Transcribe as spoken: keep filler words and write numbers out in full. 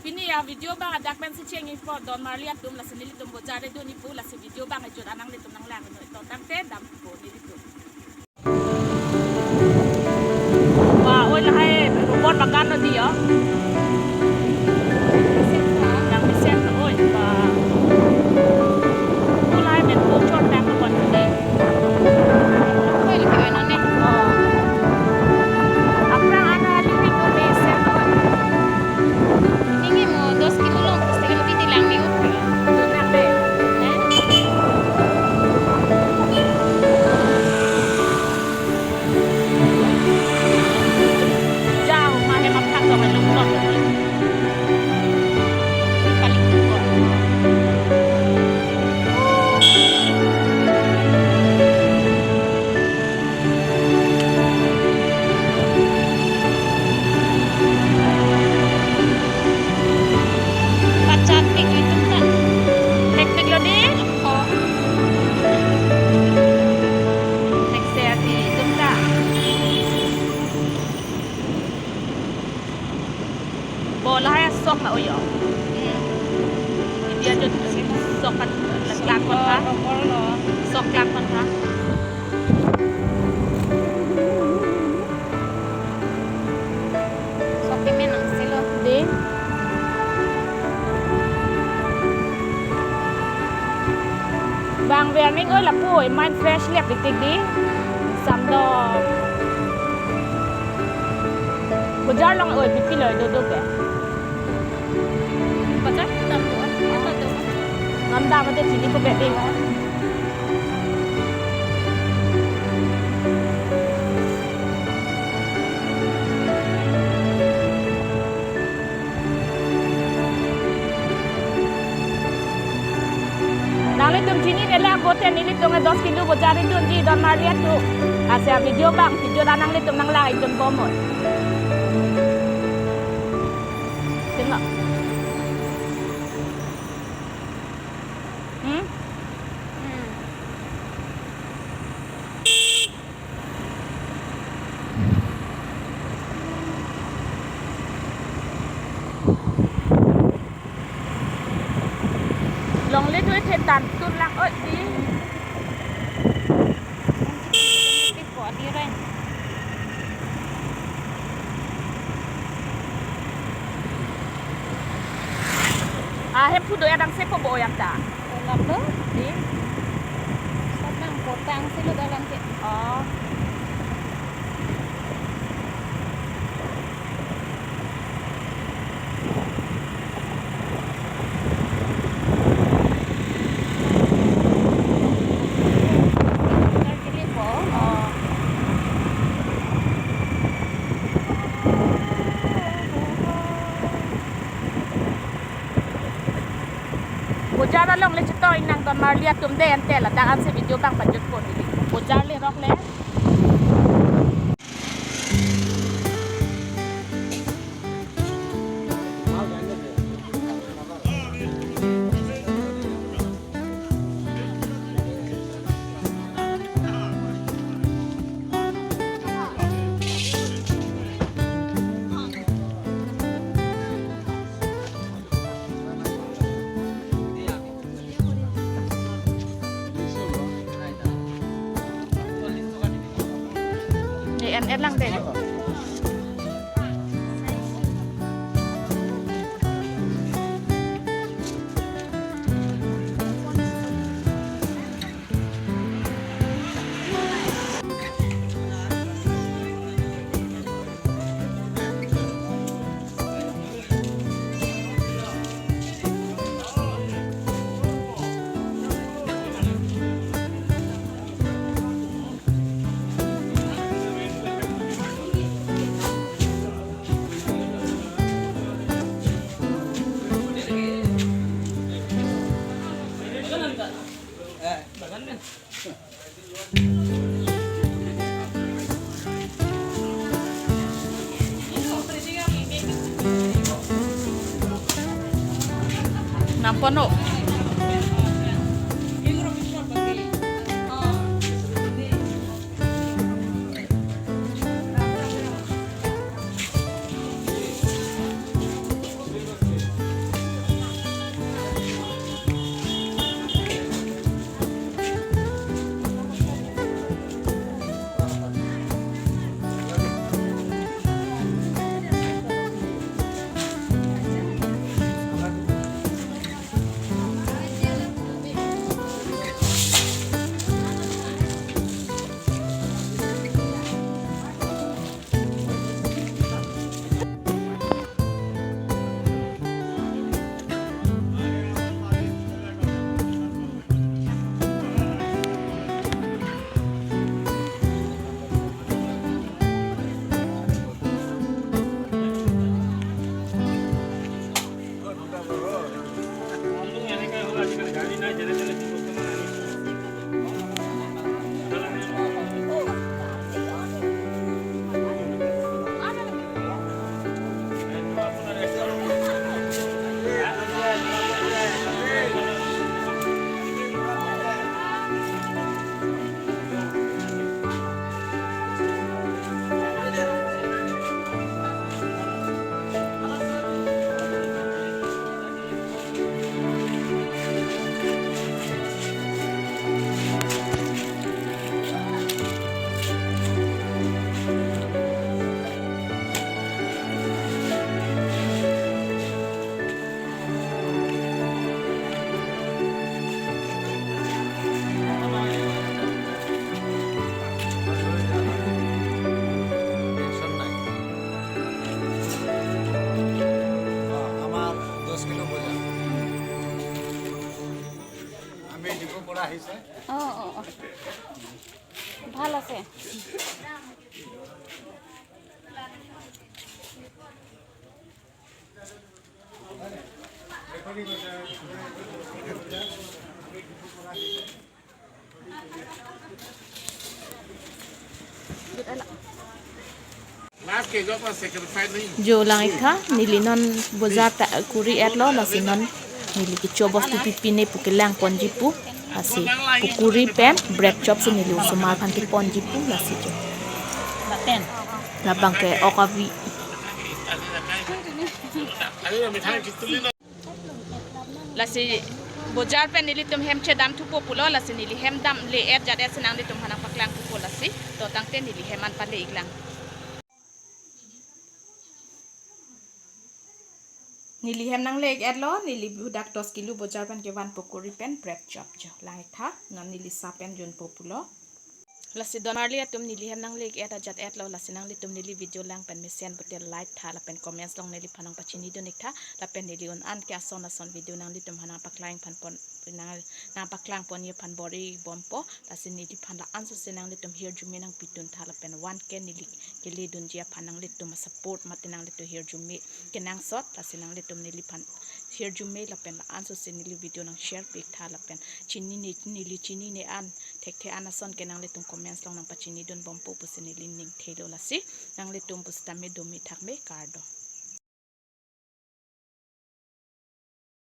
Pini a-video abang ajak pensi cheng-ikpo, don marli atum, lasi nelitum bojar dun-ikpo, lasi video abang kejut an nanglitum nanglang noi, to tangte dampo nelitum. Wah, oi lahai robot bagan lo di, oh. Nang mesen, oi, wah. Oi lahai men ko chot tang ko bon di. Oi, lagi oi nonne. Oh. Aphrang ana lipik ko mesen, oi. Ini mo dos kilo long, setengah lebih di lang ni, oh. Benar deh. Eh? Jauh, mahe maphak dong, lungkot. Paling lungkot. Pachat pik itum ta. Hekpik lo di. Oh. Hek se ati itum ta. Bo lahai sok na oyo. Hmm. Dia jut sok kan, klak kon ha. Sok klak kon ha. Sok kemen nang silo. Di. Bang ve aning oi lapu oi, mind fresh liap tik tik di. Samdo. Bojar along oi, pipi lo dodo ke. Bojar dam do, apa do? Nandam ate chini ko bebe. Nanglitum chini nela bote nelitum dos kilo bojar dun di don marli atum. Lasi video abang, video dan nanglitum nanglang-ikdun bomnon. Tengok. Hmm? Hmm. Longle tu thetan tun lang oi di. Pi po di rai. Ah, hemphu do-ik adang se ko bo-ik ta. Lap lo? Di. Sat nang potang si lo dalam ke. Oh. Nang kili po. Oh. Bojar along le chetoi nang don marli atum de ante ladak ansi video abang pajut pon di. Bojar le rok le. Di en en lang de. Nang pono. আহিছে। অ, অ, অ। ভাল আছে। Last ke jo pa sacrifice nahi. Jo lang-iktha, neli non bojar ta kuri-etlo, lasi non neli kecho bostu pipine pu kelang ponji pu, lasi pukuri pen bread chop si neli osomar aphan keponji pu, lasi jo. Lapen. Labang ke ok avi. Lasi bojar pen nelitum hem chedam thupo pulo, lasi neli hem damle-et jat-et si nanglitum aphan nangpaklang thupo lasi. To tangte neli hem an pale-iklang. Neli hem nangle-ik-etlo, neli hadak dos kilo bojar pen kevan pukuri pen bread chop jo. Lang-iktha, non neli sa pen junpo pulo. Lasi don-arli atum, neli hem nangle-ik-et ajat-etlo, lasi nanglitum neli video lang pen mesen pute like tha lapen comments along neliphan nangpachinidun-iktha, lapen neli un-an ke ason ason video nanglitum aphan nangpaklang phan pon, nang, nangpaklang ponji aphan bor-i bompo, lasi neliphan la-anso si nanglitum hirjume nangpidun tha lapen one K neli keledunji aphan nanglitum a-support mate nanglitum hirjume kenangsot, lasi nanglitum neliphan hirjume lapen la-anso si neli video nang-share pi-iktha lapen chinine, neli chinine an, thekthe an ason ke nanglitum comments along nangpachinidun bompo pusi neli ning thelo lasi. Nanglitum pusitame dome thakme, kardom.